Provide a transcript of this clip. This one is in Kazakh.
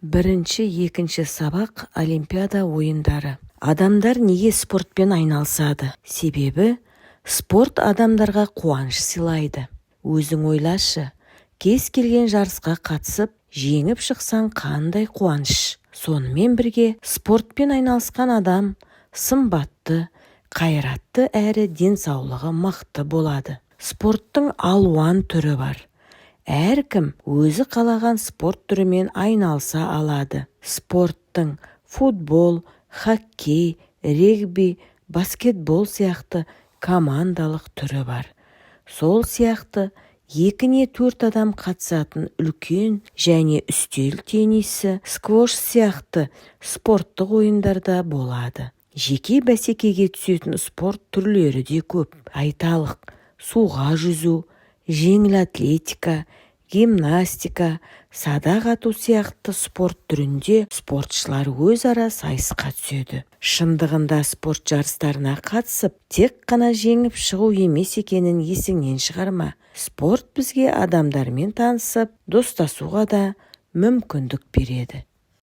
Бірінші, екінші сабақ. Олимпиада ойындары. Адамдар неге спортпен айналысады? Себебі спорт адамдарға қуаныш сыйлайды. Өзің ойлашы, кез келген жарысқа қатысып, жеңіп шықсаң, қандай қуаныш! Сонымен бірге спортпен айналысқан адам сымбатты, қайратты әрі денсаулығы мықты болады. Спорттың алуан түрі бар. Әркім өзі қалаған спорт түрімен айналыса алады. Спорттың футбол, хоккей, регби, баскетбол сияқты командалық түрі бар. Сол сияқты екі не төрт адам қатысатын үлкен және үстел теннисі, сквош сияқты спорттық ойындар да болады. Жеке бәсекеге түсетін спорт түрлері де көп. Айталық, суға жүзу, жеңіл атлетика, гимнастика, садақ ату сияқты спорт түрінде спортшылар өзара сайысқа түседі. Шындығында, спорт жарыстарына қатысып, тек қана жеңіп шығу емес екенін есіңнен шығарма. Спорт бізге адамдармен танысып, достасуға да мүмкіндік береді.